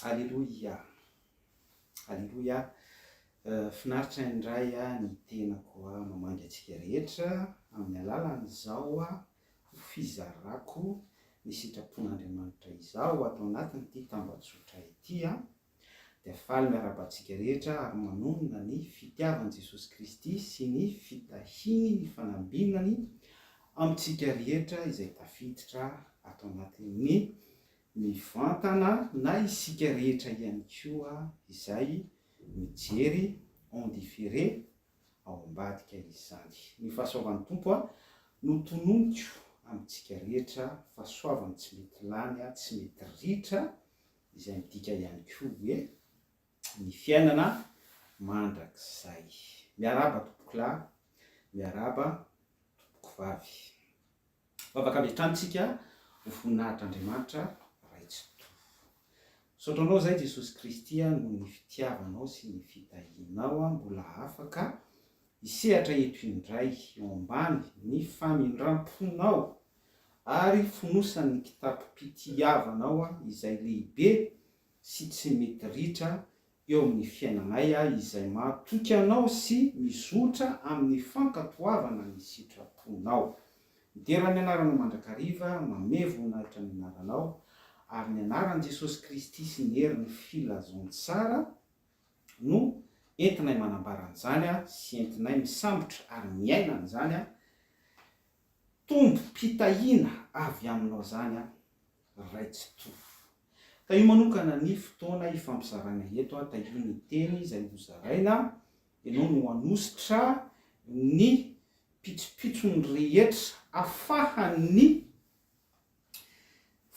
Aleloia! Aleloia! Finaritra indray ny tenako mamangy antsika rehetra amin'ny alalan'izao ho fizarako ny sitrapon'Andriamanitra izao ato anatin'ity tambajotra ity. Dia faly miarahaba antsika rehetra ary manonona ny fitiavan'i Jesosy Kristy sy ny fitahiany ny fanambinany amintsika rehetra izay tafiditra ato anatin'ny mivantana na isika rehetra ihany koa izay mijery en différé ao ambadika izany. Ny fahasoavan'ny Tompo no tononiko amintsika rehetra, fahasoavany tsy mety lany, tsy mety ritra, izay midika ihany koa hoe ny fiainana mandrakizay. Miarahaba tompokolahy, miarahaba tompokovavy. Vavaka avy hatrany tsika ho voninahitr'Andriamanitra Ray Tsitoha. Misaotra Anao izahay Jesosy Kristy noho ny fitiavanao sy ny fitahianao mbola afaka hisehatra eto indray eo ambany ny famindram-ponao ary fonosan'ny kitapom-pitiavanao izay lehibe sy tsy mety ritra eo amin'ny fiainanay izay mahatoky Anao sy mizotra amin'ny fankatoavana ny sitraponao. Midera ny Anaranao mandrakariva, mamehy voninahitra ny Anaranao, ary ny Anaran'i Jesosy Kristy sy ny herin'ny Filazantsara no entinay manambara an'izany sy entinay misambotra ary miaina an'izany Tombom-pitahiana avy aminao zany an Ray Tsitoha. Tahio manokana ny fotoana hifampizarana eto an, tahio ny teny izay ho zaraina, ianao no hanositra ny pitsopitsony rehetra afahan'ny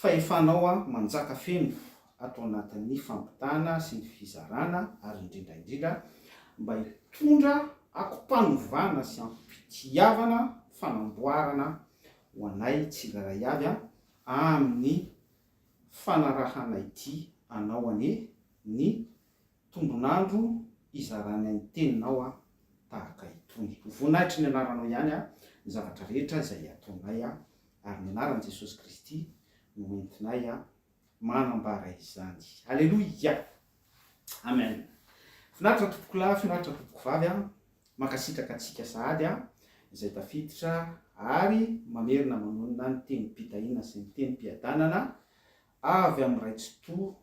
Fahefanao manjaka feno ato anatin'ny fampitana sy ny fizarana ary indrindra indrindra mba hitondra akom-panovana sy ampitiavana fanamboarana ho anay tsirairay avy amin'ny fanarahana ity anao anie ny tombon'andro hizarana ny teninao tahaka itony. Ho voninahitry ny anaranao ihany ny zavatra rehetra izay ataonay ary ny anaran'i Jesosy Kristy no entinay manambara izany. Aleloia! Amen. Finaritra tompokolahy, finaritra tompokovavy a. Mankasitraka antsika sahady a, izay tafiditra ary mamerina manonona ny tenim-pitahiana sy ny tenim-piadanana avy amin'ny Ray Tsitoha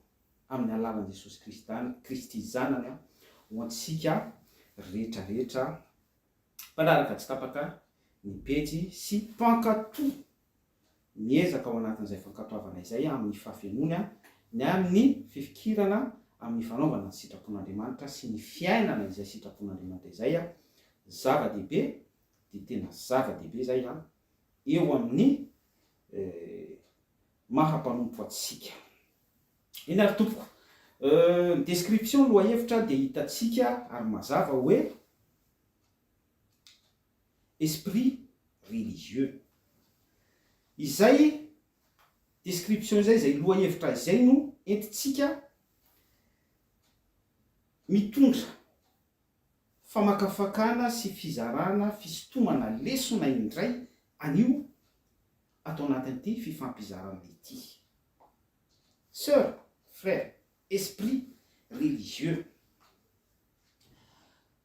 amin'ny alalan'i Jesosy Kristy Zanany ho antsika rehetra rehetra mpanaraka tsy tapaka ny pejy sy mpankatò miezaka ao anatin'izay fankatoavana izay amin'ny fahafenoany ny amin'ny fifikirana amin'ny fanaovana ny sitrapon'Andriamanitra sy ny fiainana izay sitrapon'Andriamanitra izay zava-dehibe dia tena zava-dehibe izay eo amin'ny maha mpanompo antsika. Eny ary tompoko. Ny description lohahevitra dia hitantsika ary mazava hoe esprit religieux. Izay description izay, izay lohahevitra izay no entintsika mitondra famakafakana sy fizarana fisintomana lesona indray anio ato anatin'ity fifampizarana ity. Sœur, frère, esprit religieux.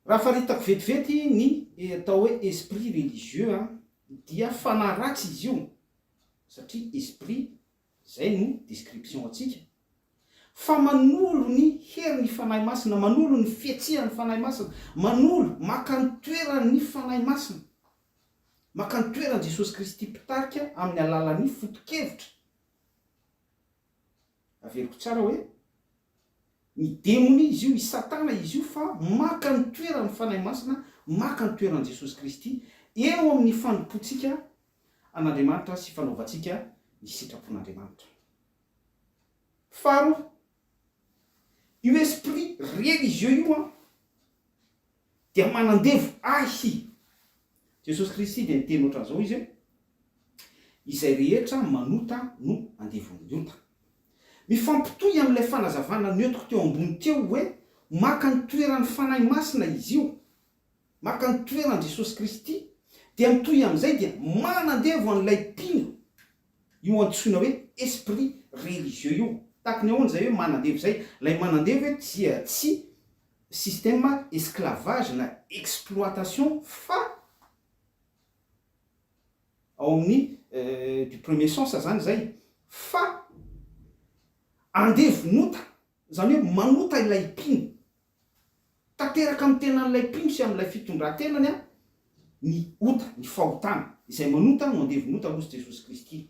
Raha faritako vetivety ny atao hoe esprit religieux dia fanahy ratsy izy io satria esprit zay no description antsika fa manolo ny herin'ny Fanahy Masina, manolo ny fihetsehan'ny Fanahy Masina, manolo, maka ny toeran'ny Fanahy Masina, maka ny toeran'i Jesosy Kristy mpitarika amin'ny alalan'ny foto-kevitra. Averiko tsara hoe, ny demony izy io, i Satana izy io fa maka ny toeran'ny Fanahy Masina, maka ny toeran'i Jesosy Kristy eo amin'ny fanompoantsika an'Andriamanitra sy fanaovantsika ny sitrapon'Andriamanitra. Faharoa, io esprit religieux io an, dia manandevo ahy. Jesosy Kristy dia niteny ohatran'izao izy hoe, Izay rehetra manota no andevon'ny ota. Mifampitohy amin'ilay fanazavana noentiko teo ambony teo hoe maka ny toeran'ny Fanahy Masina izy io, maka ny toeran'i Jesosy Kristy, dia mitohy amin'izay dia manandevo an'ilay mpino io antsoina hoe esprit religieux io. Tahaka ny ahoana izay hoe manandevo izay? Ilay manandevo eto dia tsy système esclavage na exploitation fa ao amin'ny du premier sens izany izay fa andevon'ota, izany hoe manota ilay mpino. Tanteraka amin'ny tenan'ilay mpino sy amin'ilay fitondran-tenany ny ota, ny fahotana. Izay manota no andevon'ota hozy Jesosy Kristy.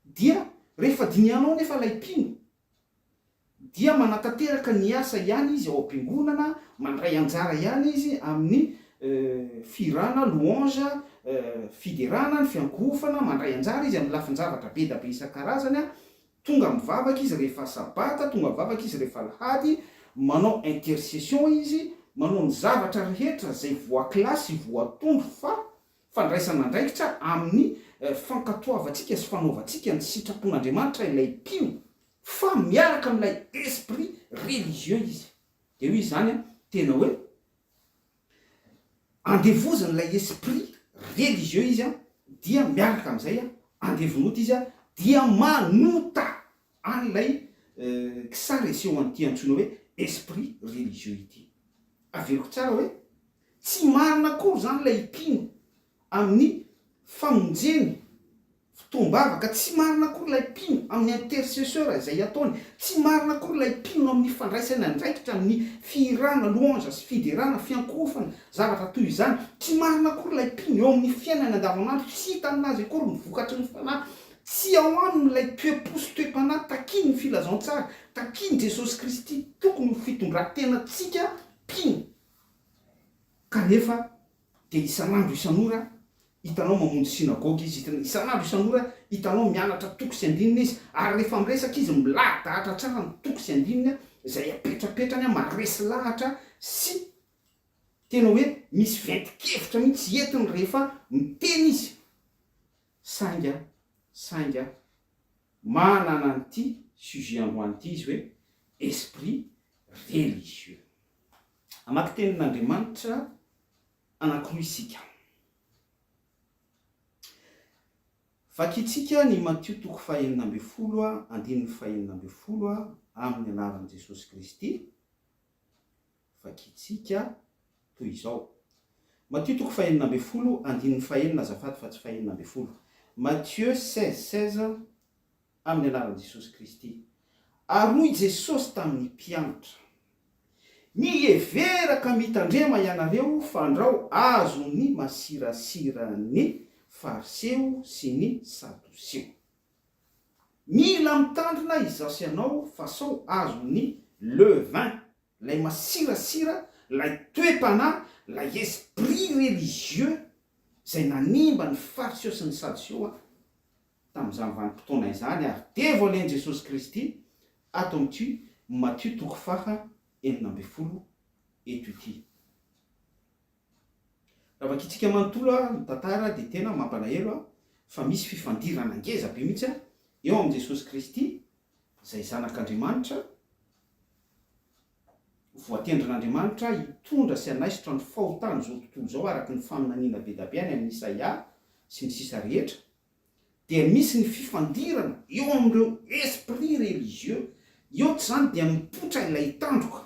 Dia rehefa dinihanao nefa ilay mpino dia manatanteraka ny asa ihany izy ao am-piangonana, mandray anjara ihany izy amin'ny fihirana, louange, fiderana, ny fiankohofana, mandray anjara izy amin'ny lafin-javatra be da be isan-karazany, tonga mivavaka izy rehefa sabata, tonga mivavaka izy rehefa alahady, manao intercession izy, manao ny zavatra rehetra izay voakilasy sy voatondro fa Fandraisana andraikitra amin'ny fankatoavantsika sy fanaovantsika ny sitrapon'Andriamanitra ilay mpino fa miaraka amin'ilay esprit religieux izy. Dia io izy izany an, tena hoe andevozin'ilay esprit religieux izy an, dia miaraka amin'izay an, andevon'ota izy an, dia manota an'ilay kisary aseho an'ity antsoina hoe esprit religieux ity. Averiko tsara hoe Tsy marina akory izany ilay mpino amin'ny famonjeny fotoam-bavaka, tsy marina akory ilay mpino amin'ny intercesseur izay ataony, tsy marina akory ilay mpino amin'ny fandraisany andraikitra amin'ny fihirana louange sy fiderana, fiankohofana, zavatra toy izany, tsy marina akory ilay mpino eo amin'ny fiainany andavanandro, tsy hita aminazy akory ny vokatry ny fanahy, tsy ao aminy ilay toe-po sy toe-panahy takian'ny filazantsara, takian'i Jesosy Kristy tokony ho fitondran-tenantsika mpino. Kanefa dia isan'andro isan'ora hitanao mamonjy synagoga izy, isan'andro isan'ora hitanao mianatra toko sy andininy izy, ary rehefa miresaka izy milahadahatra tsara ny toko sy andininy izay apetrapetrany maharesy lahatra sy tena hoe misy ventin-kevitra mihitsy entiny rehefa miteny izy. Saingy saingy manana an'ity sujet androany ity izy hoe esprit religieux. Hamaky tenin'Andriamanitra anankiroa isika. Vakintsika ny Matio toko fahenina ambinifolo andininy fahenina ambinifolo amin'ny anaran'i Jesosy Kristy. Vakintsika toy izao. Matio toko fahenina ambinifolo andininy fahenina azafady fa tsy fahenina ambinifolo. Matthieu 16 16 amin'ny anaran'i Jesosy Kristy. Ary hoy Jesosy tamin'ny mpianatra, Mihevera ka mitandrema ianareo fandrao azon'ny masirasiran'ny Fariseo sy ny Sadoseo. Mila mitandrina izaho sy ianao fa sao azon'ny levain, ilay masirasira, ilay toe-panahy, ilay esprit religieux izay nanimba ny Fariseo sy ny Sadoseo tamin'izany vanim-potoana izany ary devo alen Jesosy Kristy ato amin'ity Matio toko faha 16 eto ity. Raha vakintsika manontolo ny tantara dia tena mampalahelo fa misy fifandirana ngeza be mihitsy eo amin'i Jesosy Kristy izay Zanak'Andriamanitra, voatendrin'Andriamanitra hitondra sy hanaisotra ny fahotan'izao tontolo izao araka ny faminaniana be da be any amin'i Isaia sy ny sisa rehetra, dia misy ny fifandirana eo amin'ireo esprit religieux, eo izany dia mipoitra ilay tandroka,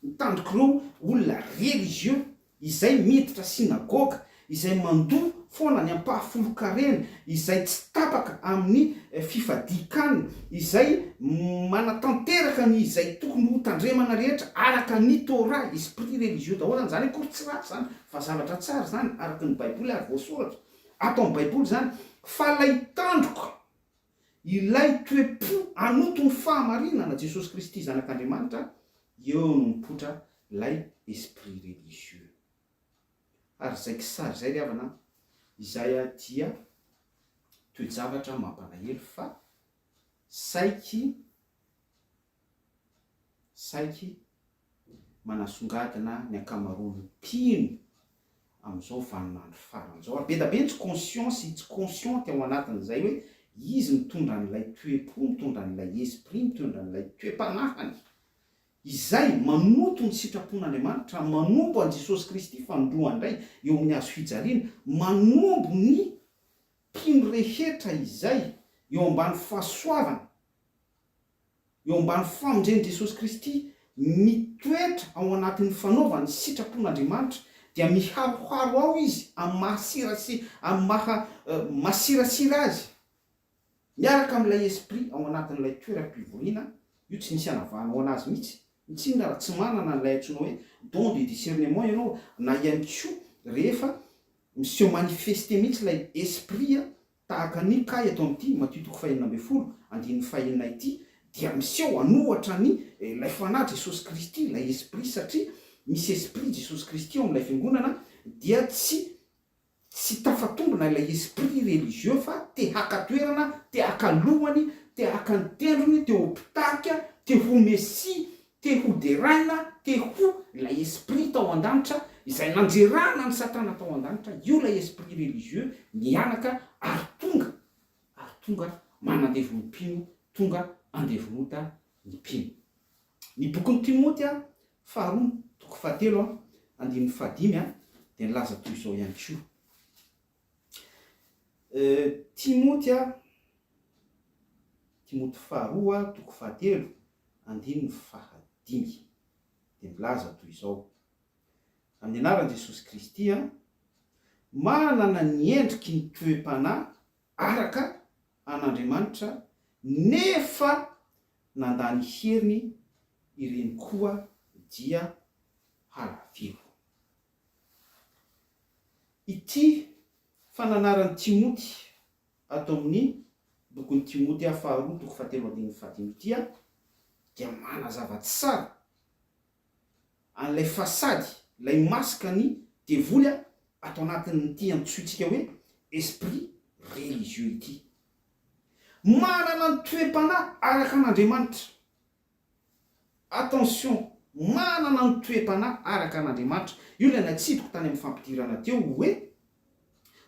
ny tandrok'ireo olona religieux izay miditra synagoga, izay mandoa foana ny ampahafolon-karena, izay tsy tapaka amin'ny fifadian-kanina, izay manatanteraka ny izay tokony ho tandremana rehetra araka ny Torah, esprit religieux daholo izany, izany akory tsy ratsy izany fa zavatra tsara izany araka ny baiboly ary voasoratra Ato amin'ny Baiboly izany, fa ilay tandroka, ilay toe-po hanoto ny fahamarinana, Jesosy Kristy Zanak'Andriamanitra, eo no mipoitra ilay esprit religieux. Ary izay kisary izay ry havana an, izay dia toe-javatra mampalahelo fa saiky, saiky manasongadina ny ankamaroan'ny mpino amin'izao vaninandro farany izao. Ary be da be ny tsy conscient sy tsy consciente ao anatin'izay hoe izy mitondra an'ilay toe-po, mitondra an'ilay esprit, mitondra an'ilay toe-panahiny izay manoto ny sitrapon'Andriamanitra, manombo an'i Jesosy Kristy fanindroany indray eo amin'ny hazo fijaliana, manombo ny mpino rehetra izay eo ambany fahasoavana. eo ambany famonjen'i Jesosy Kristy, mitoetra ao anatin'ny fanaovany ny sitrapon'Andriamanitra, dia miharoharo ao izy amin'ny maha sirasi, amin'ny maha masirasira azy, miaraka amin'ilay esprit ao anatin'ilay toeram-pivoriana, io tsy misy anavahanao anazy mihitsy, ny tsinona raha tsy manana an'ilay antsoina hoe don de discernement ianao, na ihany koa rehefa miseho manifester mihitsy ilay esprit Tahaka ny cas eto amin'ity Matio toko fahenina ambin'ny folo andininy fahenina ity dia miseho an'ohatra ny ilay Fanahy Jesosy Kristy, ilay Esprit satria misy Esprit Jesosy Kristy ao amin'ilay Fiangonana dia tsy tsy tafatombina ilay Esprit religieux fa te haka toerana, te haka lohany, te haka ny tendrony, te ho mpitarika, te ho Mesia, Te ho deraina, te ho ilay esprit tao an-danitra, izay nanjerana an'i Satana tao an-danitra, io ilay esprit religieux nihanaka ary tonga, ary tonga manandevo ny mpino, tonga andevon'ota ny mpino. Ny bokin'i Timoty faharoa toko fahatelo andininy fahadimy dia nilaza toy izao ihany koa. Timoty Timoty faharoa toko fahatelo andininy fahadimy dia milaza toy izao, Amin'ny anaran'i Jesosy Kristy, manana ny endriky ny toe-panahy araka an'Andriamanitra nefa nandà ny heriny ireny koa dia halaviro. Ity fananaran'i Timoty ato amin'ny bokin'i Timoty faharoa toko fahatelo andininy fahadimy ity dia manazava tsara an'ilay fasady, ilay masque ny devoly ato anatin'ity antsointsika hoe esprit religieux ity. Manana ny toe-panahy araka an'Andriamanitra. Attention! Manana ny toe-panahy araka an'Andriamanitra. Io ilay natsidiko tany amin'ny fampidirana teo hoe,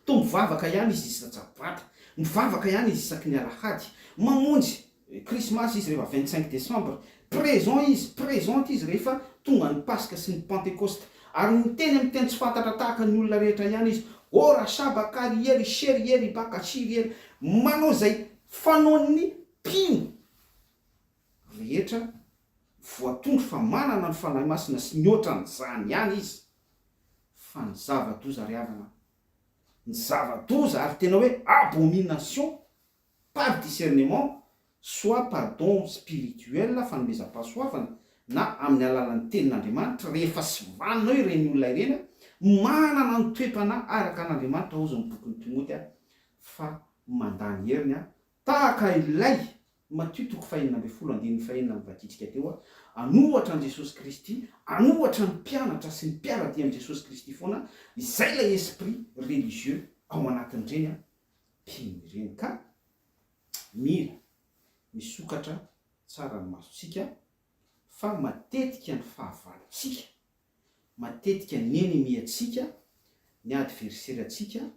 toa mivavaka ihany izy isa-tsabata, mivavaka ihany izy isaky ny alahady, mamonjy krismasy izy rehefa 25 décembre, présent izy, présente izy rehefa tonga ny paska sy ny pantekosta, ary miteny amin'ny teny tsy fantatra tahaka ny olona rehetra ihany izy, ora shabaka ry ery shery ery baka shiry ery, manao izay fanaon'ny mpino. rehetra voatondro fa manana ny Fanahy Masina sy mihoatra an'izany ihany izy, fa ny zava-doza ry havana, ny zava-doza ary tena hoe abomination par discernement soit par don spirituel, fanomezam-pahasoavana, na amin'ny alalan'ny tenin'Andriamanitra, rehefa sivanina eo ireny olona ireny, manana ny toe-panahy araka an'Andriamanitra hozy ny bokin'i Timoty fa mandà ny heriny tahaka ilay Matio toko fahenina ambin'ny folo andininy fahenina novakintsika teo, an'ohatra an'i Jesosy Kristy, an'ohatra ny mpianatra sy ny mpiara-dia amin'i Jesosy Kristy foana, izay ilay esprit religieux ao anatin'ireny mpino ireny. Ka mila misokatra tsara ny masontsika fa matetika ny fahavalontsika, matetika ny enemi-antsika, ny adversaire-ntsika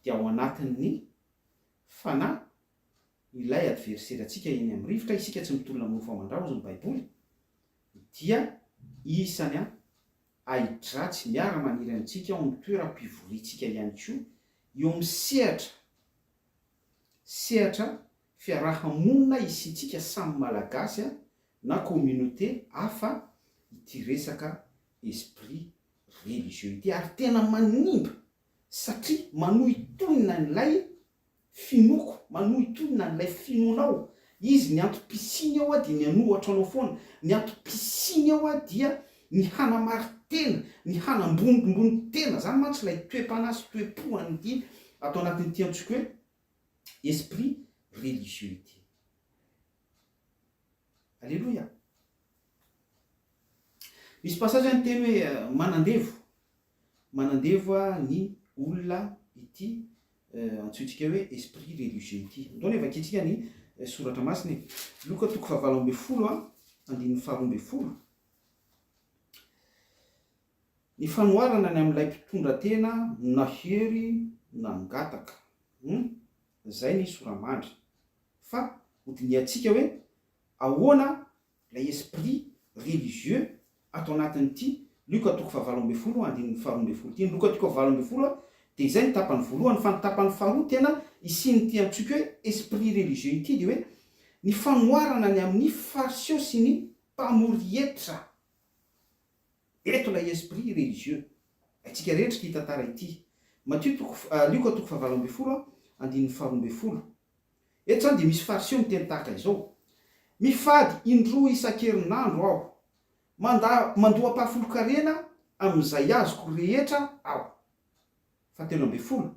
dia ao anatin'ny fanahy ilay adversaire-ntsika eny amin'ny rivotra, isika tsy mitolona amin'ny nofo aman-dra hozy ny baiboly, dia isany ahi-dratsy miara-maniry amintsika ao amin'ny toeram-pivoriantsika ihany koa, eo amin'ny sehatra sehatra fiaraha-monina isiantsika samy malagasy na communauté hafa ity resaka esprit religieux ity ary tena manimba satria manohintohina an'ilay finoako, manohintohina an'ilay finoanao, izy ny antom-pisiany ao dia ny hanohatra anao foana, ny antom-pisiany ao dia ny hanamari-tena, ny hanambonimbony tena, zany mantsy ilay toe-panahy sy toe-po an'ity ato anatin'ity antsoiko hoe esprit religieux ity. Aleloia! Misy passage niteny hoe manandevo, Manandevo ny olona ity antsointsika hoe esprit religieux ity. Andao anie vakintsika ny soratra masina e. Loka toko fahavalo ambin'ny folo andininy faharoa ambin'ny folo. Ny fanoharana ny amin'ilay mpitondra tena nahery nangataka. Hum, izay ny sora-mandry. Fa hodinihantsika hoe ahoana Ilay esprit religieux ato anatin'ity Lioka toko fahavalo ambin'ny folo andininy faharoa ambin'ny folo ity. Ny Lioka toko fahavalo ambin'ny folo dia izay ny tapany voalohany fa ny tapany faharoa tena isian'ity antsoiko hoe esprit religieux ity dia hoe. Ny fanoharana ny amin'ny Fariseo sy ny mpamory hetra. Eto ilay esprit religieux. Haintsika rehetra ity tantara ity. Matio toko, Lioka toko fahavalo ambinifolo andininy faharoa ambinifolo. Eto izany dia misy Fariseo miteny tahaka izao, Mifady indroa isan-kerinandro aho. Manda, mandoa ampahafolon-karena amin'izay azoko rehetra aho. Fahatelo ambinifolo,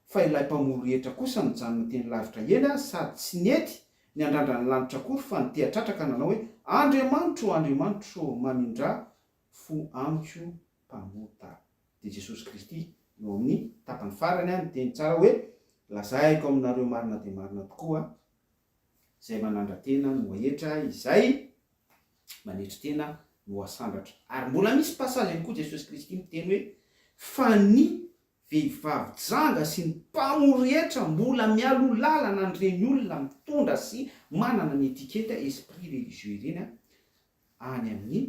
fa ilay mpamory hetra kosa nijanona teny lavitra eny sady tsy nety niandrandra ny lanitra akory fa niteha-tratra ka nanao hoe, Andriamanitro ô, Andriamanitro ô, mamindrà fo amiko mpanota. Dia Jesosy Kristy no amin'ny tapany farany niteny tsara hoe, Lazaiko aminareo marina dia marina tokoa, izay manandra-tena no ahetra, izay manetry tena no asandratra. Ary mbola misy passage ihany koa Jesosy Kristy miteny hoe, fa ny vehivavy janga sy ny mpamory hetra mbola mialoha lalana an'ireny olona mitondra sy manana ny étiquette esprit religieux ireny any amin'ny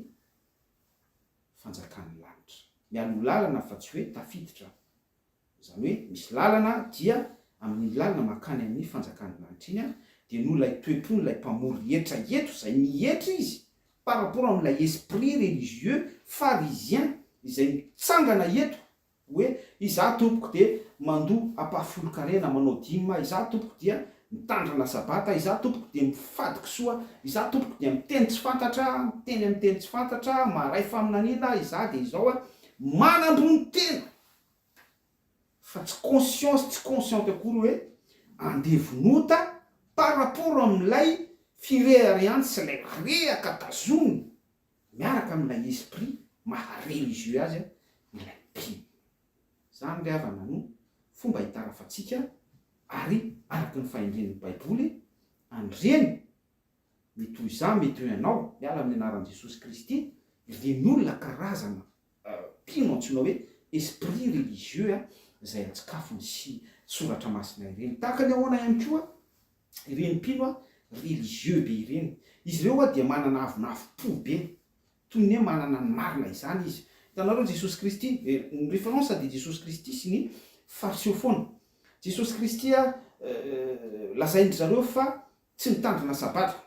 fanjakan'ny lanitra. Mialoha lalana fa tsy hoe tafiditra. Izany hoe misy lalana dia amin'iny lalana mankany amin'ny fanjakan'ny lanitra iny dia noho ilay toe-pon'ilay mpamory hetra eto izay mihetra izy par rapport amin'ilay esprit religieux pharisien izay mitsangana eto hoe izaho tompoko dia mandoa ampahafolon-karena manao dîme, izaho tompoko dia mitandrina sabata, izaho tompoko dia mifady kisoa, izaho tompoko dia miteny tsy fantatra, miteny amin'ny teny tsy fantatra, maharay faminaniana, izaho dia izao a, manambony tena fa tsy conscience, tsy consciente akory hoe andevon'ota par rapport amin'ilay fireharehany sy ilay rehaka tazominy miaraka amin'ilay esprit maha religieux azy ilay mpino. Izany ry havana no fomba hitarafantsika ary araka ny fahendren'ny baiboly an'ireny mety ho izaho mety ho ianao miala amin'ny anaran'i Jesosy Kristy ireny olona karazana mpino antsoina hoe esprit religieux izay antsikafony sy soratra masina ireny. Tahaka ny ahoana ihany koa ireny mpino religieux be ireny. Izy ireo dia manana avonavom-po be. Toy ny hoe manana ny marina izany izy. Hitanareo Jesosy Kristy, ny référence dia Jesosy Kristy sy ny Fariseo foana. Jesosy Kristy lazain-dry zareo fa tsy nitandrina sabata.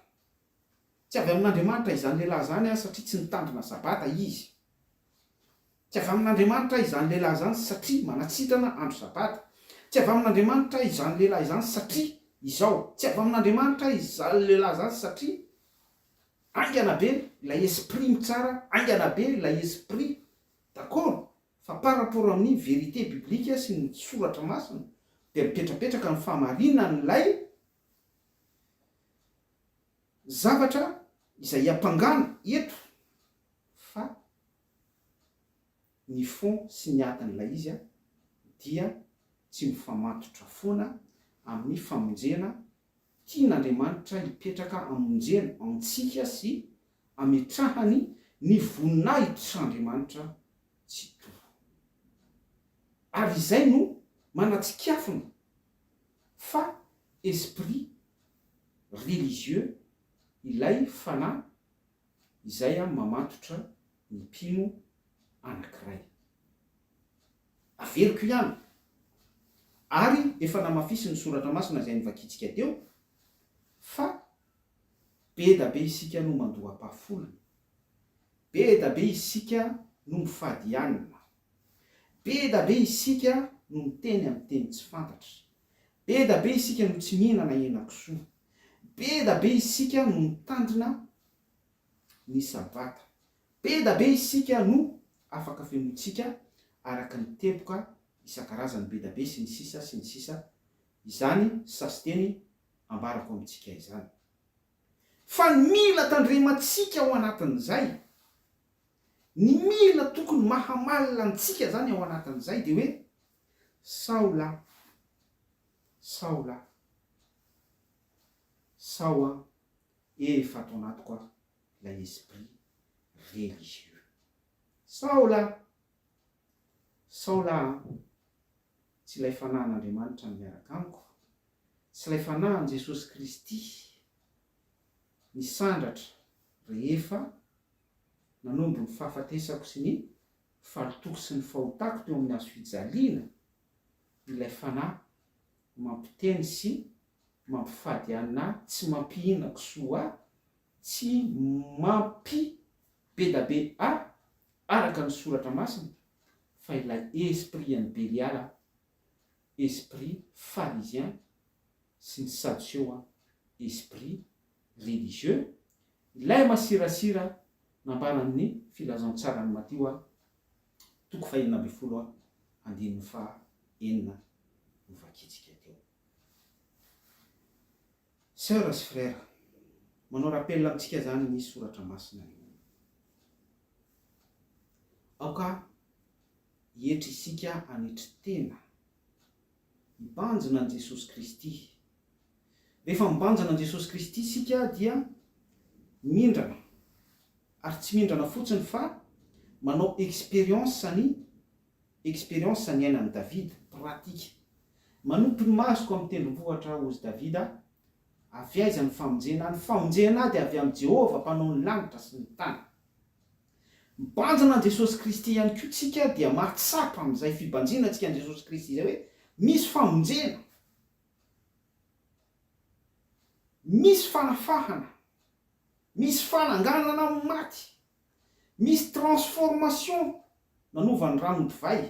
Tsy avy amin'Andriamanitra izany lehilahy izany satria tsy nitandrina sabata izy. Tsy avy amin'Andriamanitra izany lehilahy izany satria manatsitrana andro sabata. Tsy avy amin'Andriamanitra izany lehilahy izany satria izao. Tsy avy amin'Andriamanitra izany lehilahy izany satria haingana be ilay esprit mitsara, haingana be ilay esprit. D'accord fa par rapport amin'ny vérité biblique sy ny soratra masina dia mipetrapetraka ny fahamarinan'ilay zavatra izay iampangana eto fa ny fond sy ny atin'ilay izy dia tsy mifamatotra foana amin'ny famonjena tian'Andriamanitra hipetraka hamonjena antsika sy ametrahany ny voninahitr'Andriamanitra Tsitoha. Ary izay no manatsikafona fa esprit religieux ilay fanahy izay mamatotra ny mpino anankiray. Averiko ihany, ary efa namafisin'ny Soratra Masina izay novakintsika teo, fa be da be isika no mandoa ampahafolony, be da be isika no mifady hanina, be da be isika no miteny amin'ny teny tsy fantatra, be da be isika no tsy mihinana henakisoa, be da be isika no mitandrina ny Sabata. Be da be isika no afaka fenointsika araka ny teboka isan-karazany be da be sy ny sisa sy ny sisa Izany sasiteny ambarako amintsika izany. Fa ny mila tandremantsika ao anatin'izay, ny mila tokony mahamalina antsika izany ao anatin'izay dia hoe, sao lahy, sao lahy, sao an, efa ato anatiko aho ilay esprit religieux. Sao lahy, sao lahy an, tsy ilay Fanahin'Andriamanitra no miaraka amiko, tsy ilay Fanahin'i Jesosy Kristy nisandratra rehefa nanombo ny fahafatesako sy ny faritoko sy ny fahotako teo amin'ny hazo fijaliana, ilay Fanahy mampiteny sy. mampifady anà, tsy mampihina kisoa ahy, tsy mampi bedabe ahy araka ny soratra masina fa ilay esprit an'i Beliala, esprit pharisien sy ny sadoseo an, esprit religieux, ilay masirasira nambaran'ny filazantsaran'i Matio an, toko fahenina ambin'ny folo an, andininy faha enina novakintsika teo. Sœur sy frère, manao rappel amintsika zany ny soratra masina io. Aoka hietry isika hanetry tena, hibanjina an'i Jesosy Kristy. Rehefa mibanjina an'i Jesosy Kristy isika dia mindrana, ary tsy mindrana fotsiny fa manao expérience ny expérience niainan'i Davida, pratique. Manopy ny masoko amin'ny tendrombohitra aho, hozy Davida, avy aiza ny famonjena ahy? Ny famonjena ahy dia avy amin'i Jehovah, Mpanao ny lanitra sy ny tany. Mibanjina an'i Jesosy Kristy ihany koa tsika dia mahatsapa amin'izay fibanjinantsika an'i Jesosy Kristy izay hoe misy famonjena, misy fanafahana, misy fananganana amin'ny maty. Misy transformation nanova ny rano ho divay.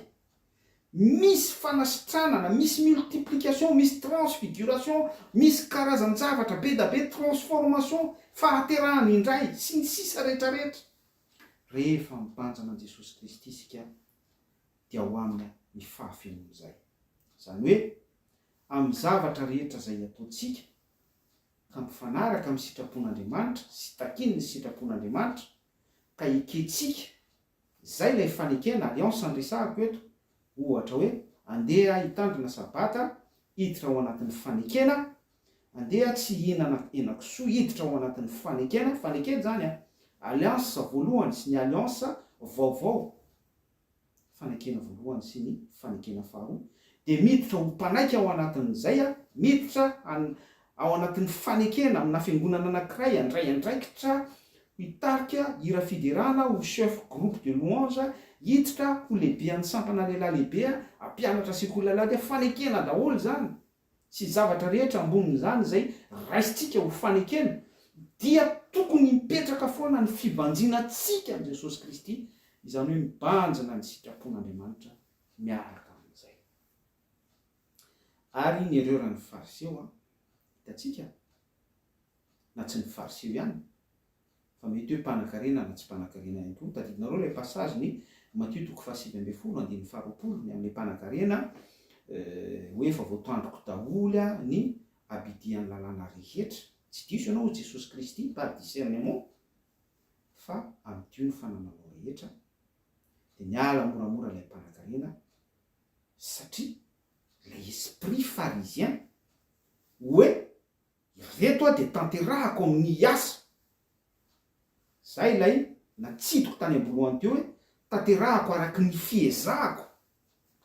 Misy fanasitranana, misy multiplication, misy transfiguration, misy karazan-javatra be da be, transformation, fahaterahana indray, sy ny sisa rehetra rehetra. Rehefa mibanjina an'i Jesosy Kristy isika dia ao aminy ny fahafenoan'izay. Izany hoe amin'ny zavatra rehetra izay ataontsika ka mifanaraka amin'ny sitrapon'Andriamanitra sy takian'ny sitrapon'Andriamanitra ka ekentsika, izay ilay fanekena, alliance no resahako eto, ohatra hoe andeha hitandrina sabata hiditra ao anatin'ny fanekena, andeha tsy hihinana henakisoa hiditra ao anatin'ny fanekena, fanekena izany an, alliance voalohany sy ny alliance vaovao. fanekena voalohany sy ny fanekena faharoa, dia miditra ho mpanaiky ao anatin'izay, miditra ao anatin'ny fanekena amina fiangonana anankiray handray andraikitra hitarika hira fiderana, ho chef groupe de louange, hiditra ho lehibean'ny sampana lehilahy lehibe, hampianatra sekoly alahady, fanekena daholo izany. sy zavatra rehetra ambonin'izany izay raisintsika ho fanekena, dia tokony hipetraka foana ny fibanjinantsika an'i Jesosy Kristy, izany hoe mibanjina ny sitrapon'Andriamanitra miaraka amin'izay. Ary ny erreur-n'ny Fariseo an, hitantsika, na tsy ny Fariseo ihany, fa mety hoe mpanakarena na tsy mpanakarena ihany koa. Tadidinareo ilay passage ny Matio toko faha-19 andininy faha-20 ny amin'ilay mpanakarena hoe efa voatandriko daholo ny abidian'ny lalàna rehetra. Tsy diso ianao hoy Jesosy Kristy par discernement fa amidio ny fanananao rehetra. Dia niala moramora ilay mpanakarena satria ilay esprit pharisien hoe Ireto aho dia tanterahako amin'ny asa. Izay ilay natsidiko tany am-boalohany teo hoe tanterahako araky ny fiezahako.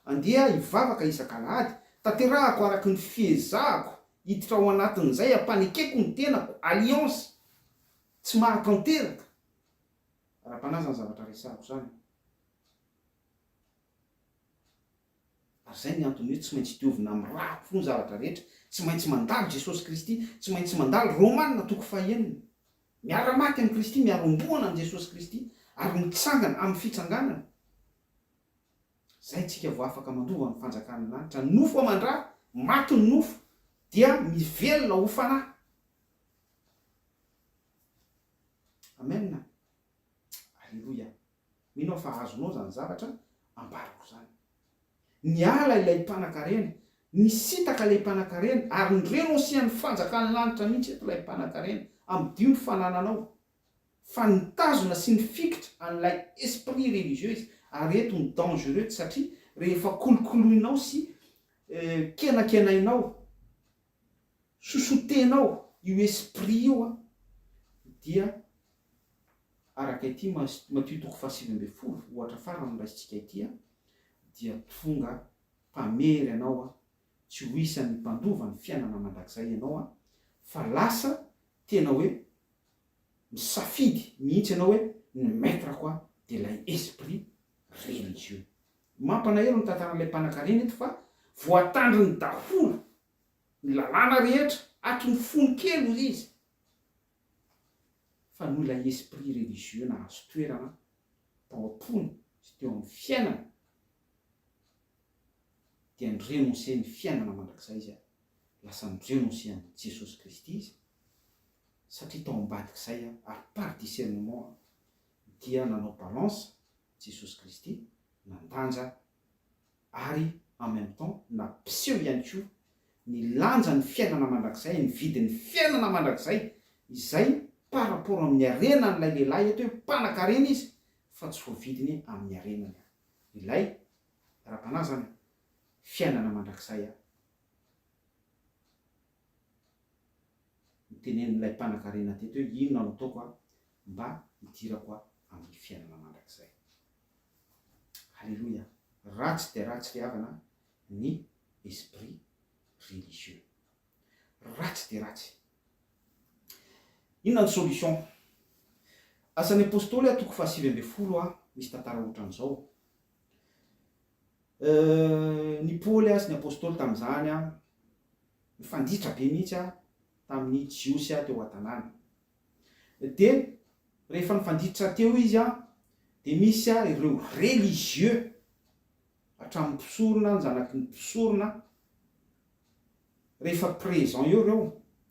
Andeha hivavaka isak'alahady, tanterahako araky ny fiezahako hiditra ao anatin'izay ampanekeko ny tenako, alliance, tsy mahatanteraka. Ara-panahy izany zavatra resahako izany. Ary izay ny antony hoe tsy maintsy diovina amin'ny rà avokoa ny zavatra rehetra, tsy maintsy mandalo Jesosy Kristy, tsy maintsy mandalo Romana toko fahenina. Miara-maty amin'i Kristy, miara-omboana amin'i Jesosy Kristy, ary mitsangana amin'ny fitsanganana. Izay tsika vao afaka mandova ny fanjakan'ny lanitra. Ny nofo aman-drà, maty ny nofo, dia mivelona ho fanahy. Amen. Aleloia. Mino aho fa azonao izany zavatra ambarako izany. Niala ilay mpanakarena, nisintaka ilay mpanakarena, ary ni-renoncer ny fanjakan'ny lanitra mihitsy eto ilay mpanakarena, amidio ny fanananao. Fa nitazona sy nifikitra an'ilay esprit religieux izy, ary eto ny dangereux satria rehefa kolokoloinao sy kenakenainao, sosotenao io esprit io an, dia araka ity Matio toko faha-19 ohatra farany noraisintsika ity dia tonga mpamery anao tsy ho isan'ny mpandova ny fiainana mandrakizay ianao fa lasa tena hoe misafidy mihitsy ianao hoe ny maître-ko dia ilay esprit religieux. Mampalahelo ny tantaran'ilay mpanankarena eto fa voatandriny daholo ny lalàna rehetra. hatry ny fony kely hozy izy, fa noho ilay esprit religieux nahazo toerana tao am-pony sy teo amin'ny fiainany dia ni-renoncer ny fiainana mandrakizay izy, lasa ni-renoncer an'i Jesosy Kristy izy, satria tao ambadik'izay ary par discernement dia nanao balance Jesosy Kristy, nandanja ary en même temps nampiseho ihany koa ny lanjan'ny fiainana mandrakizay, ny vidin'ny fiainana mandrakizay izay par rapport amin'ny harenan'ilay lehilahy eto hoe mpanakarena izy fa tsy voavidiny amin'ny harenany ilay ara-panahy izany fiainana mandrakizay Notenenin'ilay mpanakarena teto hoe inona no ataoko mba hidirako amin'ny fiainana mandrakizay. Haleloia! Ratsy dia ratsy ry havana ny esprit religieux. Ratsy dia ratsy. Inona ny solution? Asan'ny Apostoly toko faha-19 misy tantara ohatran'izao. Ny Paoly sy ny Apostoly tamin'izany nifanditra be mihitsy tamin'ny Jiosy teo an-tanàna. Dia rehefa nifanditra teo izy dia misy ireo religieux hatramin'ny mpisorona, ny zanaky ny mpisorona, rehefa présent eo ireo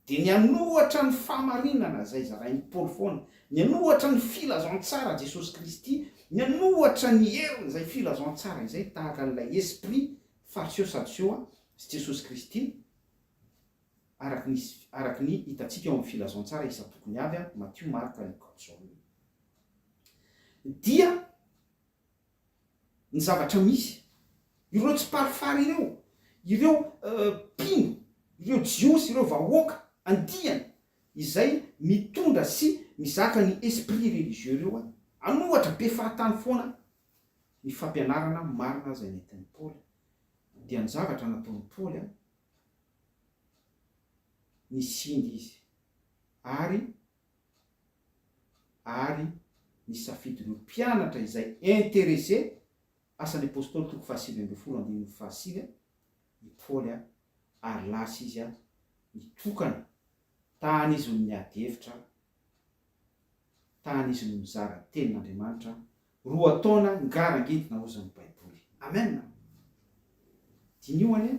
dia ny hanohatra ny fahamarinana izay zarain'i Paoly foana, ny hanohatra ny filazantsara Jesosy Kristy, ny hanohatra ny herin'izay filazantsara izay tahaka an'ilay esprit fariseo sadoseo sy Jesosy Kristy araka ny araka ny hitantsika ao amin'ny filazantsara isan-tokony avy, Matio, Marka, Lioka, Jaona. Dia ny zavatra misy, ireo tsiparifary ireo, ireo mpino, ireo Jiosy, ireo vahoaka andiany izay mitondra sy mizaka ny esprit religieux ireo, an'ohatra be fahatany foana ny fampianarana marina izay nentin'i Paoly. Dia ny zavatra nataon'i Paoly, nisinda izy ary ary nisafidy ireo mpianatra izay intéressé, Asan'ny Apostoly toko faha-19 andininy faha-9, i Paoly ary lasa izy nitokana, tany izy no niady hevitra, tany izy no nizara tenin'Andriamanitra, roa taona ngarangidina hozan'ny Baiboly. Amen! Diniho anie.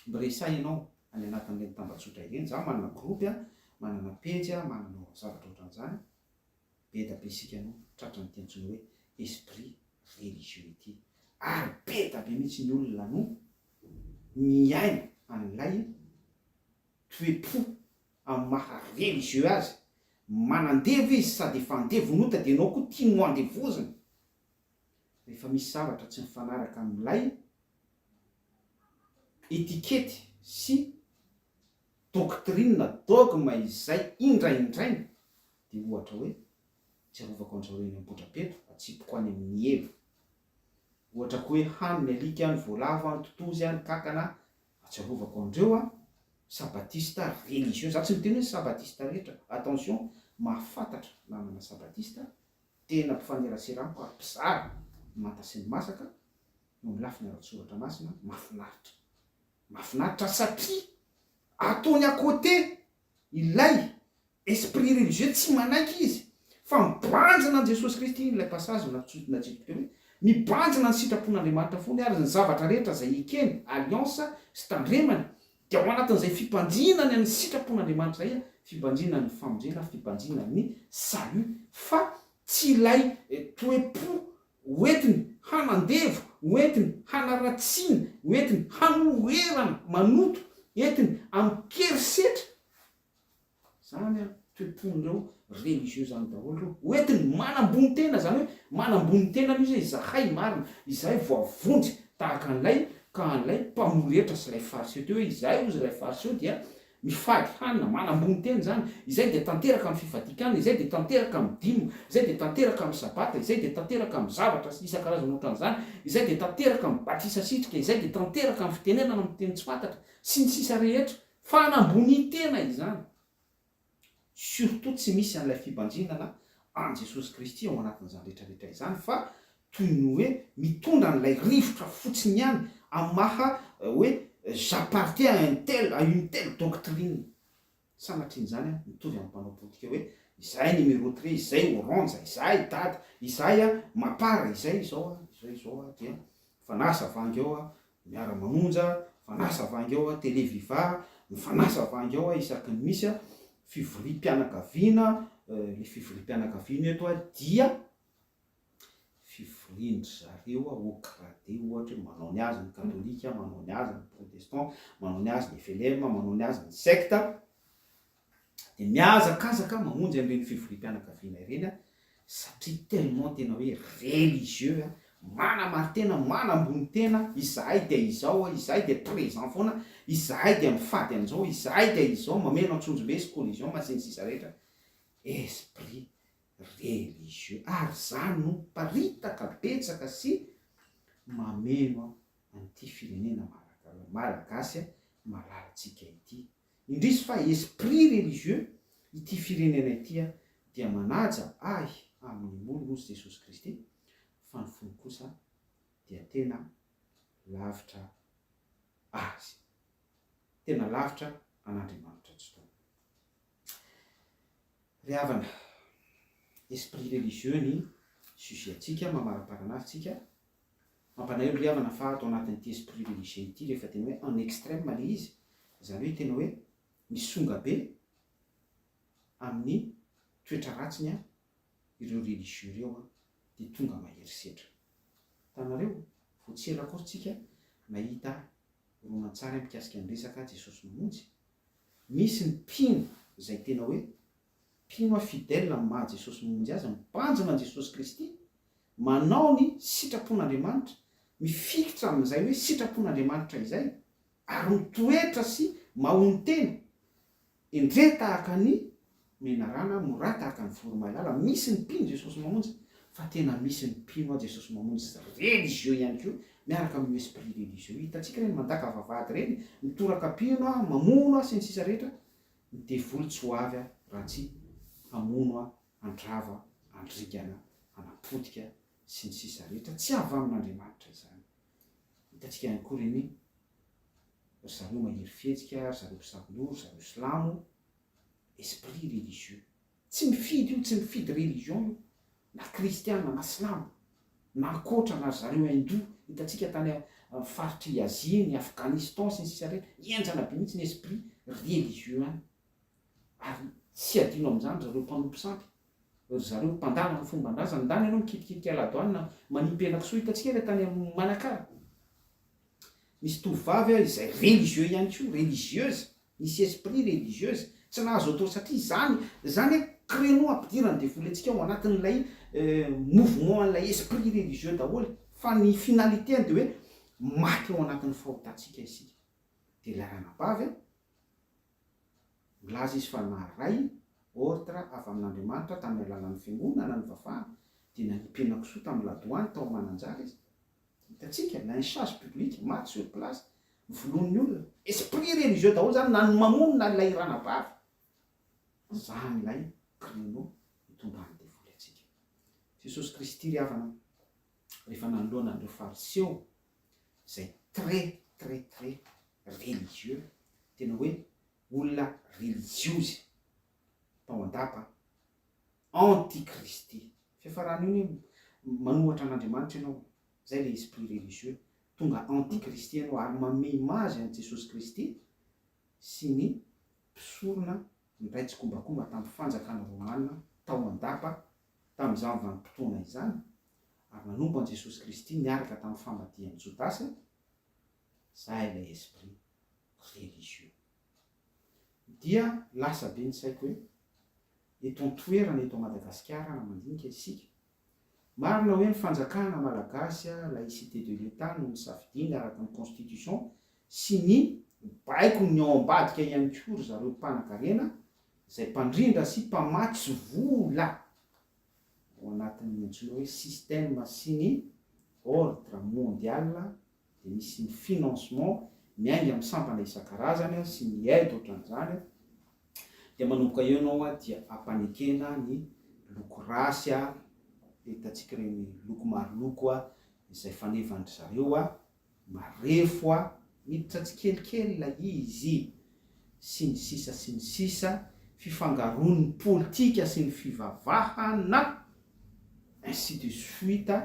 Miresaha ianao any anatin'ireny tambajotra ireny, za manana groupe a, manana pejy a, manana zavatra ohatran'izany, be da be isika no tratran'ity antsoina hoe esprit religieux ity, ary be da be mihitsy ny olona no miaina an'ilay toe-po amin'ny maha religieux azy, manandevo izy sady efa andevon'ota dia ianao koa tiany ho andevozina, rehefa misy zavatra tsy mifanaraka amin'ilay etikety sy doctrine, dogme izay indraindraina dia ohatra hoe tsarovako an-dry zareo eny Ambohidrapeto, atsipiko any amin'ny helo. Ohatra koa hoe hano ny alika, ny voalavo, ny totozy, ny kankana, atsiarovako an-dreo an, sabatista religieux, za tsy miteny hoe sabatista rehetra, attention, mahafantatra namana sabatista, tena mpifanerasera amiko ary mpizara ny manta sy ny masaka, eo amin'ny lafiny ara-tsoratra masina, mahafinaritra. Mahafinaritra satria ataony à côté ilay esprit religieux tsy manaiky izy fa mibanjina an'i Jesosy Kristy, iny ilay passage natsidiko teo hoe mibanjina ny sitrapon'Andriamanitra foana ary ny zavatra rehetra izay ekeny, alliance, sy tandremany dia ao anatin'izay fibanjinany ny sitrapon'Andriamanitra izay, fibanjinany ny famonjena, fibanjinany ny salut fa tsy ilay toe-po Hoentiny hanandevo, hoentiny hanaratsiana, hoentiny hanoherana, manoto, entiny amin-kerisetra. Zany an, toe-pon'ireo religieux zany daholo ireo. Hoentiny manambony tena, zany hoe manambony tena mihitsy hoe izahay marina, izahay voavonjy, tahaka an'ilay ka an'ilay mpamory hetra sy ilay fariseo teo hoe izahay hozy ilay fariseo dia Mifady hanina, manambony tena izany, izay dia tanteraka amin'ny fifadian-kanina, izay dia tanteraka amin'ny dîme, izay dia tanteraka amin'ny sabata, izay dia tanteraka amin'ny zavatra isan-karazany ohatran'izany, izay dia tanteraka amin'ny batisa sitrika, izay dia tanteraka amin'ny fitenenana amin'ny teny tsy fantatra, sy ny sisa rehetra. Fanambonian-tena izany. Surtout tsy misy an'ilay fibanjinana an'i Jesosy Kristy ao anatin'izany rehetra rehetra izany fa toy ny hoe mitondra an'ilay rivotra fotsiny ihany amin'ny maha hoe. j'appartiens à un tel, à une telle doctrine. Sanatrian'izany an, mitovy amin'ny mpanao politika hoe izahay numéro tre, izay orange, izahay dada, izahay an mapar, izay izao an, izay izao an, dia mifanasa vangy ao an, miara mamonja, mifanasa vangy ao an, télé viva, mifanasa vangy ao an, isaky ny misy an, fivoriam-pianakaviana, le fivoriam-pianakaviana eto an dia fivorian-dry zareo au gradé ohatra hoe manao ny azy ny katolika, manao ny azy ny protestant, manao ny azy ny flm, manao ny azy ny secte, dia mihazakazaka mamonjy an'ireny fivoriam-pianakaviana ireny aho satria tellement tena hoe religieux aho, manamari-tena, manambony tena, izahay dia izao, izahay dia présent foana, izahay dia mifady an'izao, izahay dia izao, mameno antsonjombe sy collision sy ny sisa rehetra, esprit religieux ary zany no miparitaka betsaka sy mameno an'ity firenena malagasy malalantsika ity. Indrisy fa esprit religieux ity firenena ity dia manaja ahy amin'ny molony hozy Jesosy Kristy fa ny fony kosa dia tena lavitra azy. Tena lavitra an'Andriamanitra Tsitoha. Ry havana, esprit religieux ny sujet-ntsika, mamaraparana azy tsika. Mampalahelo ry havana fa ato anatin'ity esprit religieux ity rehefa tena hoe en extrême le izy, izany hoe tena hoe misonga be amin'ny toetra ratsiny ireo religieux ireo dia tonga mahery setra. Hitanareo, vao tsy ela akory tsika nahita horonantsary mikasika ny resaka Jesosy Mamonjy, Misy ny mpino izay tena hoe mpino a fidèle amin'ny maha Jesosy Mamonjy azy, mibanjina an'i Jesosy Kristy, manao ny sitrapon'Andriamanitra, mifikitra amin'izay hoe sitrapon'Andriamanitra izay, ary mitoetra sy mahonon-tena, endrey tahaka ny menarana, morà tahaka ny voromailala, misy ny mpino Jesosy Mamonjy, fa tena misy ny mpino a Jesosy Mamonjy religieux ihany koa, miaraka amin'io esprit religieux io. Hitantsika ireny mandaka vavahady ireny, mitoraka mpino a, mamono a, sy ny sisa rehetra, ny devoly tsy ho avy a raha tsy hamono a, handrava, handringana, hanapotika, sy ny sisa rehetra, tsy avy amin'Andriamanitra izany. Hitantsika ihany koa ireny ry zareo mahery fihetsika, ry zareo mpisaboloa, ry zareo silamo, esprit religieux. Tsy mifidy io, tsy mifidy religion io, na kristiana na silamo, na ankoatra na ry zareo hindou, hitantsika tany amin'ny faritr'i Asie, ny Afghanistan sy ny sisa rehetra, henjana be mihitsy ny esprit religieux any, ary tsy adino amin'izany ry zareo mpanompo sampy, ry zareo mpandala ny fomban-drazana, ndana ianao mikitikitika ladoany manipy henakisoa, hitantsika ilay tany Manakara, Nisy tovovavy izay religieux ihany koa, religieuse, nisy esprit religieuse, tsy nahazo atao satria izany, izany hoe créneau ampidiran'ny devoly antsika ao anatin'ilay mouvement an'ilay esprit religieux daholo, fa ny finalité-ny dia hoe maty ao anatin'ny fahotantsika isika. Dia ilay ranabavy milaza izy fa naharay ordre avy amin'Andriamanitra tamin'ny alalan'ny fiangonana nivavahana, dia nanipy henakisoa tamin'ny ladoany tao Mananjary izy. Hitantsika, lynchage public, maty sur place, vonoin'ny olona. Esprit religieux daholo zany na ny mamono na ilay ranabavy. Zany ilay créneau itondran'ny devoly antsika. Jesosy Kristy ry havana, rehefa nanoloana an'ireo fariseo izay très très très religieux, tena hoe olona relijiozy tao an-dapa, anti-Kristy. Fiafarana io anie manohatra an'Andriamanitra ianao, zay le esprit religieux, tonga anti-Kristy ianao ary manome image an'i Jesosy Kristy sy ny mpisorona niray tsikombakomba tamin'ny fanjakana romana tao an-dapa tamin'izany vanim-potoana izany ary nanompo an'i Jesosy Kristy niaraka tamin'ny famadihan'i Jodasy, zay ilay esprit religieux. Dia lasa be ny saiko hoe eto an-toerana eto Madagasikara raha mandinika isika. Marina hoe ny fanjakana malagasy, laïcité de l'Etat no nisafidiany araka ny constitution sy ny baikon'ny ao ambadika ihany koa ry zareo mpanakarena izay mpandrindra sy mpamatsy vola ao anatin'ny antsoina hoe système sy ny ordre mondial dia misy ny financement miainga amin'ny sampana isan-karazany sy ny aide ohatran'izany dia manomboka eo ianao dia ampanekena ny loko rasy hitantsika ireny loko maro loko izay fanevan-dry zareo marefo. Miditra tsikelikely ilay izy, sy ny sisa sy ny sisa, fifangaroan'ny politika sy ny fivavahana, ainsi de suite,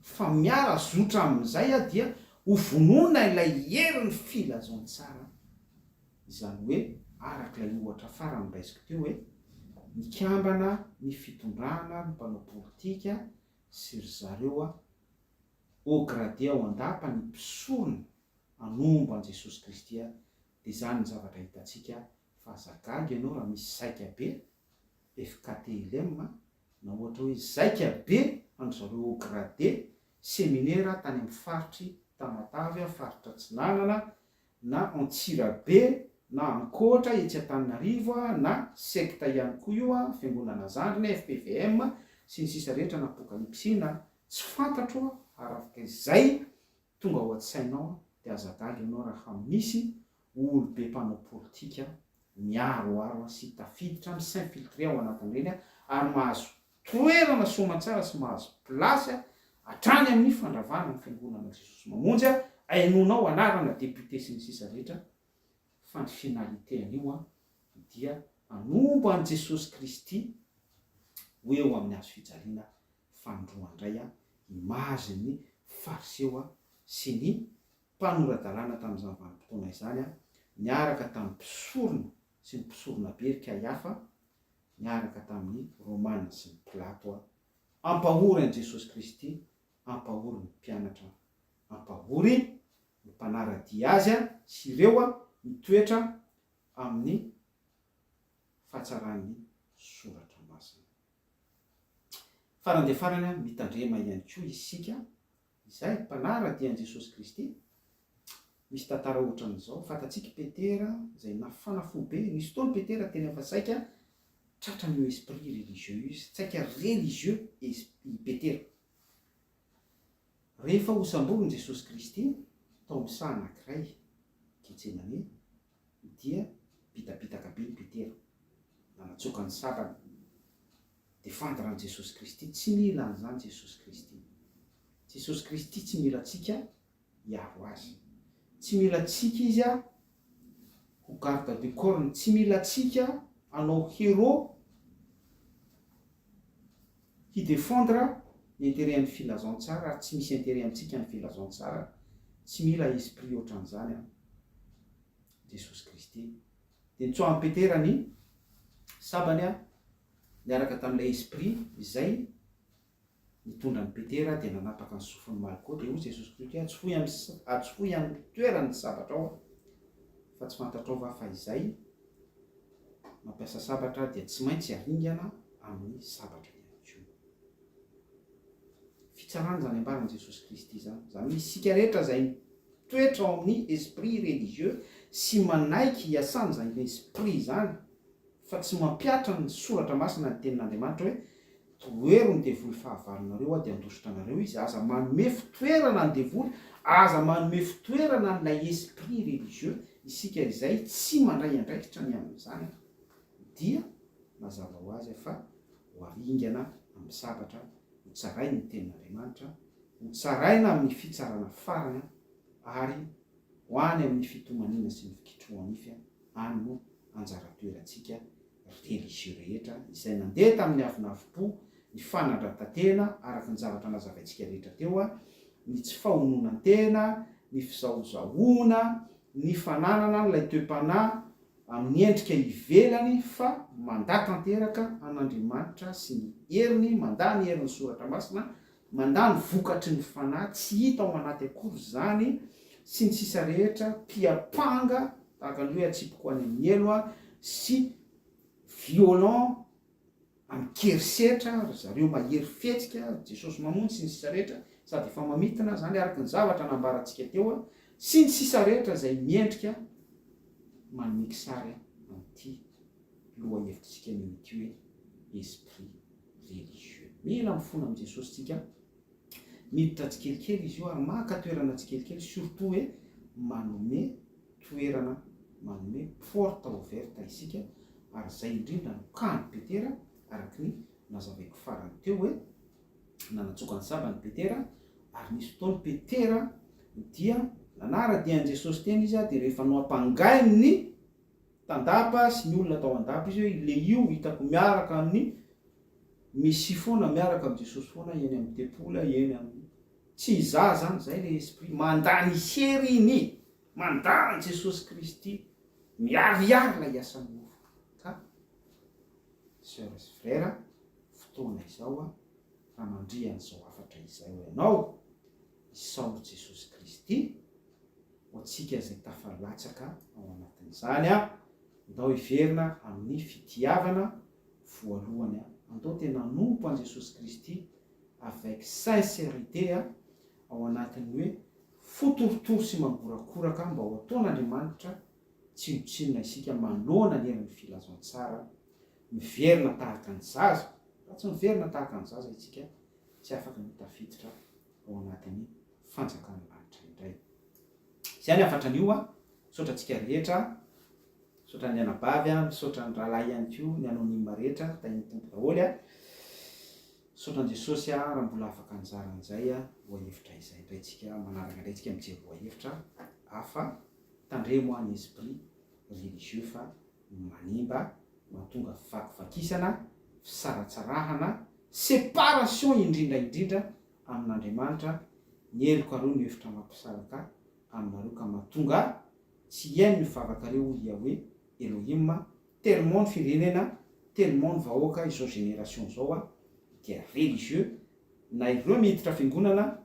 fa miara-zotra amin'izay dia ho vonoina ilay herin'ny filazantsara, izany hoe araka ilay ohatra farany noraisiko teo hoe mikambana ny fitondrana, ny mpanao politika sy ry zareo haut gradé ao an-dapa ny mpisorona hanombo an'i Jesosy Kristy dia izany ny zavatra hitantsika fa aza gaga ianao raha misy zaika be FKTLM na ohatra hoe zaika be an-dry zareo haut gradé seminera tany amin'ny faritr'i Tamatave, faritra Atsinanana na Antsirabe na ankoatra etsy Antananarivo na sekta ihany koa io, fiangonana zandriny, fpvm, sy ny sisa rehetra na apokalypsy na tsy fantatro araka izay tonga ao an-tsainao dia aza gaga ianao raha misy olobe mpanao politika miaroaro sy tafiditra mi-s'infiltrer ao anatin'ireny ary mahazo toerana soamantsara sy mahazo place hatrany amin'ny fandravana ny fiangonana Jesosy Mamonjy hainoanao anarana député sy ny sisa rehetra fa ny finalité an'io dia hanombo an'i Jesosy Kristy ho eo amin'ny hazo fijaliana fanindroany indray image ny fariseo sy ny mpanora-dalàna tamin'izany vanim-potoana izany niaraka tamin'ny mpisorona sy ny mpisoronabe ry Kaiafa niaraka tamin'ny Romana sy ny Pilato hampahory an'i Jesosy Kristy, hampahory ny mpianatra, hampahory ny mpanara-dia Azy sy ireo mitoetra amin'ny fahatsaran'ny Soratra Masina. Farany dia farany, mitandrema ihany koa isika Izay mpanara-dia an'i Jesosy Kristy. Misy tantara ohatran'izao, fantatsika i Petera izay nafana fo be, nisy fotoana Petera tena efa saika tratran'io esprit religieux io izy, saika religieux i Petera. Rehefa hosamborin'i Jesosy Kristy tao amin'ny saha anankiray, Getsemane, dia bitabitaka be i Petera, nanatsoaka ny sabany. Defendre an'i Jesosy Kristy, tsy mila an'izany Jesosy Kristy. Jesosy Kristy tsy mila antsika hiaro Azy. Tsy mila antsika Izy ho garde du corps-ny, tsy mila antsika hanao héros hi-defendre ny intérêt an'ny filazantsara ary tsy misy intérêt amintsika ny filazantsara, tsy mila esprit ohatran'izany an Jesosy Kristy. Dia nitsoahan'i Petera ny sabany niaraka tamin'ilay esprit izay nitondra an'i Petera dia nanapaka ny sofin'i Malko, dia hoy Jesosy Kristy hoe, atsofohy amin'ny atsofohy amin'ny toerany ny sabatrao fa tsy fantatrao va fa izay mampiasa sabatra dia tsy maintsy haringana amin'ny sabatra ihany koa. Fitsarana izany ambaran'i Jesosy Kristy izany. Izany hoe isika rehetra izay mitoetra ao amin'ny esprit religieux sy manaiky hiasan'izany esprit izany fa tsy mampihatra ny soratra masina ny tenin'Andriamanitra hoe tohero ny devoly fahavalonareo aho dia handositra anareo izy, aza manome fitoerana ny devoly, aza manome fitoerana an'ilay esprit religieux, isika izay tsy mandray andraikitra ny amin'izany dia mazava ho azy fa ho aringana amin'ny sabatra, ho tsarain'ny tenin'Andriamanitra, ho tsaraina amin'ny fitsarana farany ary ho any amin'ny fitomaniana sy ny fikitroha-nify any no anjara toerantsika religieux rehetra izay nandeha tamin'ny avonavom-po, ny fanandratan-tena araka ny zavatra nazavaintsika rehetra teo, ny tsy fahononan-tena, ny fizahozahoana, ny fananana an'ilay toe-panahy amin'ny endrika ivelany fa mandà tanteraka an'Andriamanitra sy ny heriny, mandà ny herin'ny Soratra Masina, mandà ny vokatry ny Fanahy, tsy hita ao anaty akory izany, sy ny sisa rehetra, mpiampanga, tahaka ny hoe atsipiko any amin'ny helo aho, sy violent, amin-kerisetra, ry zareo mahery fihetsika, Jesosy mamonjy, sy ny sisa rehetra, sady efa mamintina izany araka ny zavatra nambarantsika teo, sy ny sisa rehetra izay miendrika manome kisary an'ity lohahevitr'isika anio ity hoe esprit religieux. Mila mifona amin'i Jesosy tsika, miditra tsikelikely izy io ary maka toerana tsikelikely surtout hoe manome toerana, manome porte ouverte isika ary izay indrindra no cas-n'i Petera araky ny nazavaiko farany teo hoe nanatsoaka ny sabany Petera ary nisy fotoana Petera dia. Nanara-dia an'i Jesosy teny izy dia rehefa nohampangain'ny tandapa sy ny olona tao an-dapa izy hoe ilehio hitako miaraka amin'ny Mesia foana, miaraka amin'i Jesosy foana eny amin'ny tempoly, eny amin'ny. Tsy izaho izany, izay ilay esprit mandà ny heriny, mandà an'i Jesosy Kristy, miharihary ilay asan'ny nofo. Ka Soeur sy frère, fotoana izao raha mandria an'izao hafatra izao ianao, isaory Jesosy Kristy ho antsika izay tafalatsaka ao anatin'izany, ndao hiverina amin'ny fitiavana voalohany, andao tena hanompo an'i Jesosy Kristy avec sincérité ao anatin'ny hoe fo torotoro sy mangorakoraka mba ho ataon'Andriamanitra tsinontsinona isika manoloana ny herin'ny filazantsara miverina tahaka ny zaza, raha tsy miverina tahaka ny zaza isika tsy afaka ny ho tafiditra ao anatin'ny fanjakan'ny lanitra indray. Izay ny hafatra anio a, misaotra antsika rehetra, misaotra ny anabavy a, misaotra ny rahalahy ihany koa, ny anonyme rehetra, tahin'ny Tompo daholo a. Misaotra an'i Jesosy a, raha mbola afaka nizara an'izay lohahevitra izay indray tsika, manaraka indray tsika mijery lohahevitra hafa, tandremo a ny esprit religieux fa manimba, mahatonga fivakivakisana, fisaratsarahana, séparation indrindra indrindra amin'Andriamanitra, ny helokareo no efitra mampisaraka aminareo ka mahatonga tsy hihaino ny vavakareo hoy Yahweh Elohim, tellement ny firenena, tellement ny vahoaka izao génération izao dia religieux, na ireo miditra fiangonana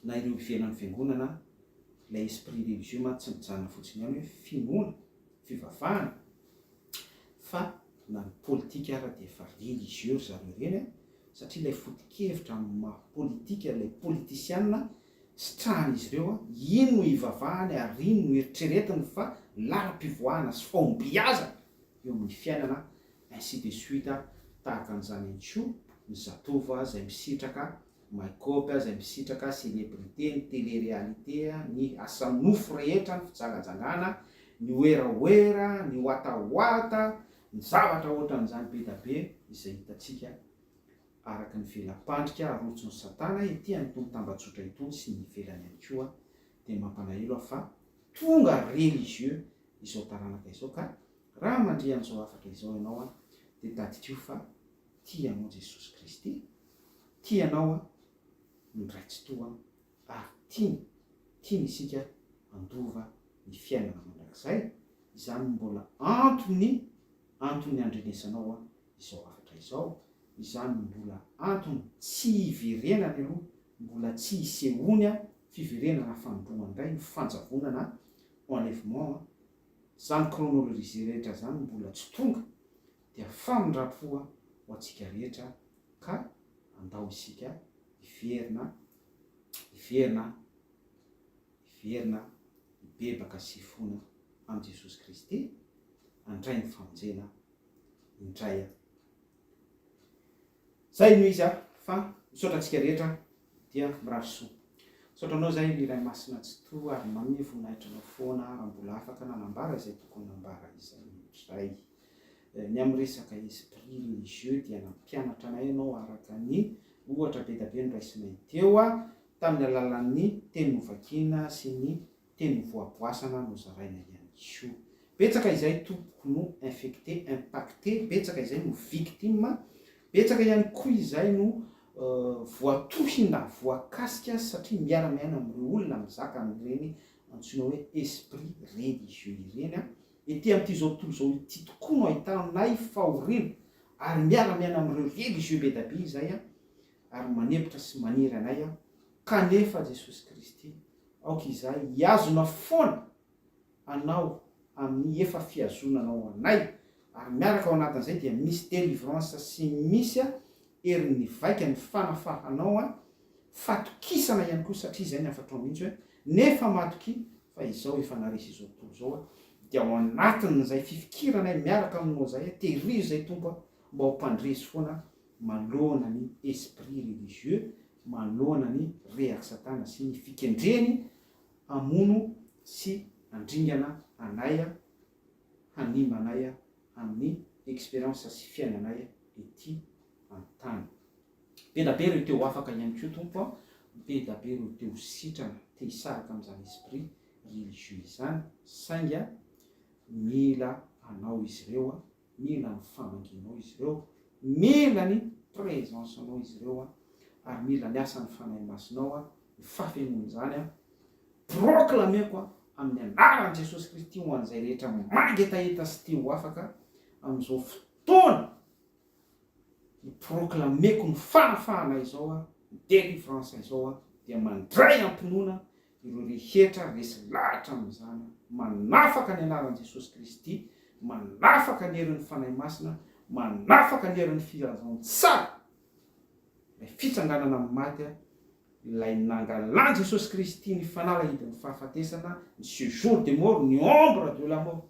na ireo ivelan'ny fiangonana, ilay esprit religieux mantsy tsy mijanona fotsiny ihany hoe finoana, fivavahana, fa na ny politika ara dia efa religieux ry zareo ireny an, satria ilay foto-kevitra amin'ny maha politika ilay politisiana sitrahan'izy ireo an, iny no ivavahany ary iny no eritreretiny fa lalam-pivoahana sy fahombiazana eo amin'ny fiainana ainsi de suite tahaka an'izany ihany koa ny zatovo izay misitraka Maikop izay misitraka célébrité, ny télé réalité, ny asa nofo rehetra, ny fijangajangana, ny werawera, ny watawata, ny zavatra ohatran'izany be da be izay hitantsika araka ny vela-pandrika arotson'i satana ety an'itony tambajotra itony sy ny ivelany ihany koa dia mampalahelo aho fa tonga religieux izao taranaka izao ka raha mandre an'izao hafatra izao ianao an dia tadidio fa tia anao Jesosy Kristy Tia anao aho, ny Ray Tsitoha, ary tiany, tiany isika handova ny fiainana mandrakizay, izany no mbola antony, antony handrenesanao ahy izao hafatra izao, izany no mbola antony tsy hiverenany aloha, mbola tsy hisehoany fiverenana fanindroany indray, ny fanjavonana, enlèvement, izany chronologie rehetra izany mbola tsy tonga, dia famindram-po ho antsika rehetra ka andao isika hiverina, hiverina, hiverina hibebaka sy hifona amin'i Jesosy Kristy, handray ny famonjena indray. Zay no izy fa misaotra antsika rehetra dia mirary soa. Misaotra anao zay ry Ray Masina Tsitoha ary manome voninahitra anao foana raha mbola afaka nanambara izay tokony nambara izay indray. Ny amin'ny resaka esprit religieux dia nampianatra anay ianao araka ny ohatra be da be noraisinay teo tamin'ny alalan'ny teny novakiana sy ny teny novoaboasana nozaraina ihany koa. Betsaka izay tompoko no infecté, impacté, betsaka izay no victime, betsaka ihany koa izay no voatohina, voakasika satria miara-miaina amin'ireo olona mizaka an'ireny antsoina hoe esprit religieux ireny. Ety amin'ity izao tontolo izao ity tokoa no ahitanay fahoriana ary miara-miaina amin'ireo religieux be da be izay ary manempotra sy manery anay kanefa Jesosy Kristy aoka izahay hihazona foana Anao amin'ny efa fihazonanao anay ary miaraka ao anatin'izay dia misy délivrance sy misy herin'ny vaika ny fanafahanao fatokisana ihany koa satria izay ny hafatrao mihitsy hoe nefa matokia fa izao efa naresy izao tontolo izao dia ao anatin'izay fifikiranay miaraka aminao izay tehirizo izay Tompo mba ho mpandresy foana manoloana ny esprit religieux manoloana ny rehak'i satana sy ny fikendreny hamono sy handringana anay hanimba anay amin'ny expérience sy fiainanay ety an-tany. Be da be ireo te ho afaka ihany koa Tompo a! Be da be ireo te ho sitrana, te hisaraka amin'izany esprit religieux izany, saingy mila anao izy ireo, mila ny famangianao izy ireo, mila ny présence-nao izy ireo, ary mila ny asan'ny Fanahy Masinao, ny fahafenoan'izany. Proclameko amin'ny anaran'i Jesosy Kristy ho an'izay rehetra mangetaheta sy te ho afaka amin'izao fotoana hi-proclameko ny fahafahana izao aho, ny délivrance izao aho, dia mandray am-pinoana ireo rehetra resy lahatra amin'izany aho, manafaka ny anaran'i Jesosy Kristy, manafaka ny herin'ny Fanahy Masina, manafaka ny herin'ny filazantsara, ilay fitsanganana amin'ny maty aho, ilay nangalan'i Jesosy Kristy ny fanalahidin'ny fahafatesana, ny séjour des morts, ny ombre de la mort.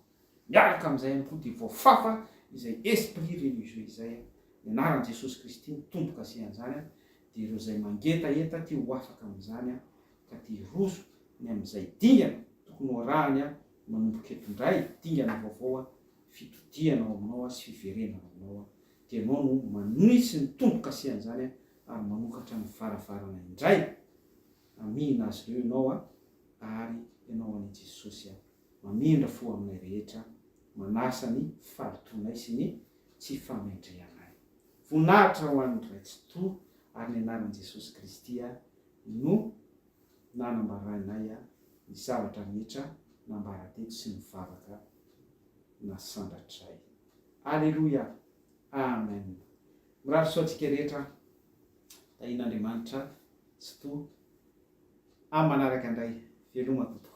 Miaraka amin'izay ihany koa dia voafafa izay esprit religieux izay, ny anaran'i Jesosy Kristy no tombo-kasihan'izany, dia ireo izay mangetaheta te ho afaka amin'izany ka te hiroso ny amin'izay dingana tokony ho arahany manomboka eto indray, dingana vaovao fitodihana ao aminao sy fiverenana aminao, dia ianao no manisy ny tombo-kasihan'izany ary manokatra ny varavarana indray hamihina azy ireo ianao ary ianao anie Jesosy. Mamindra fo aminay rehetra, manasa ny fahalotoanay sy ny tsy fahamendrehanay. Voninahitra ho an'ny Ray Tsitoha ary ny anaran'i Jesosy Kristy no nanambaranay ny zavatra rehetra nambara teto sy ny vavaka nasandratray. Aleloia! Amen! Mirary soa antsika rehetra, tahian'Andriamanitra Tsitoha. Amin'ny manaraka indray, veloma tompoko.